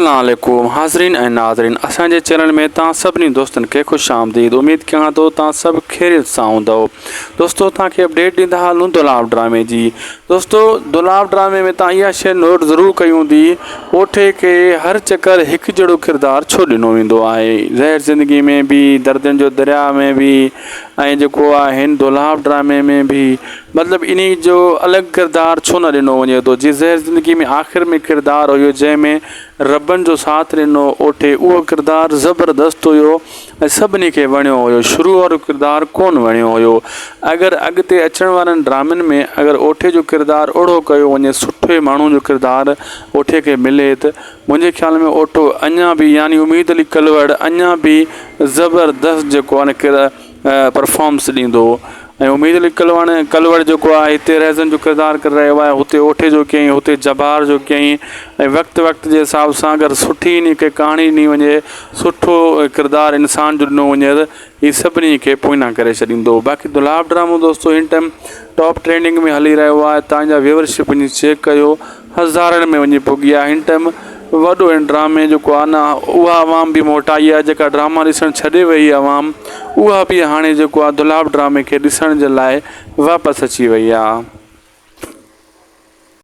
السلام عليڪم حاضرين ۽ ناظرين اسان جي چينل ۾ توهان سڀني دوستن کي خوش آمديد اميد ڪيان ٿو توهان سڀ خيريت سان هوندؤ دوستو توهان کي اپڊيٽ ڏيندا هلون دولاب ڊرامي جي دوستو دولاب ڊرامي ۾ توهان اها شيء نوٽ ضرور ڪئي هوندي اوٺي کي هر چڪر هڪ جهڙو ڪردار ڇو ڏنو ويندو آهي زهر زندگي ۾ به دردن جو درياء ۾ به ۽ جيڪو آهي هن دولاب ڊرامي ۾ به مطلب انهي جو الڳ ڪردار ڇو نه ڏنو وڃي ٿو جي زهر زندگي ۾ آخر ۾ ڪردار هيو جنهن ۾ ربن جو ساٿ ڏنو اوٺي اهو ڪردار زبردست هيو ۽ سڀني کي وڻيو هيو شروع وارو ڪردار ڪون وڻيو هيو اگر اڳتي اچڻ وارن ڊرامن ۾ اگر اوٺي جو ڪردار اهڙو ڪيو وڃي سٺي ماڻهو جو ڪردار اوٺي کي ملي ته منهنجي خيال ۾ اوٺو اڃا به يعني اميد علي ڪلوڙ اڃا به زبردست جيڪو آهي نه پرفارمس ڏيندو ۽ اميد علي ڪلواڻ ڪلوڙ جيڪو آهي هتي رهزن جو ڪردار ڪري رهيو آهي هتي اوٺي جو ڪيائين هتي جبار جو ڪيائين ۽ وقت وقت جي حساب سان اگر سٺي انهي کي ڪهاڻي ڏني وڃي سٺو ڪردار انسان جو ڏنو وڃي ته هي سڀني کي پوئنا ڪري ڇڏيندو باقي دولاب ڊرامو دوستو هن ٽائيم ٽاپ ٽرينڊنگ ۾ هلي رهيو آهي تان جا ويورشپ وڃي چيڪ ڪيو هزارن ۾ وڃي پڳي آهي هن ٽائيم وڏو هن ڊرامي جيڪو آهي نه اها عوام به موٽائي آهي جيڪا ڊراما ڏسڻ ڇڏي وئي عوام اها به هاڻي جيڪو آهي دولاب ڊرامي کي ڏسڻ جي لاء واپس اچي وئي آهي.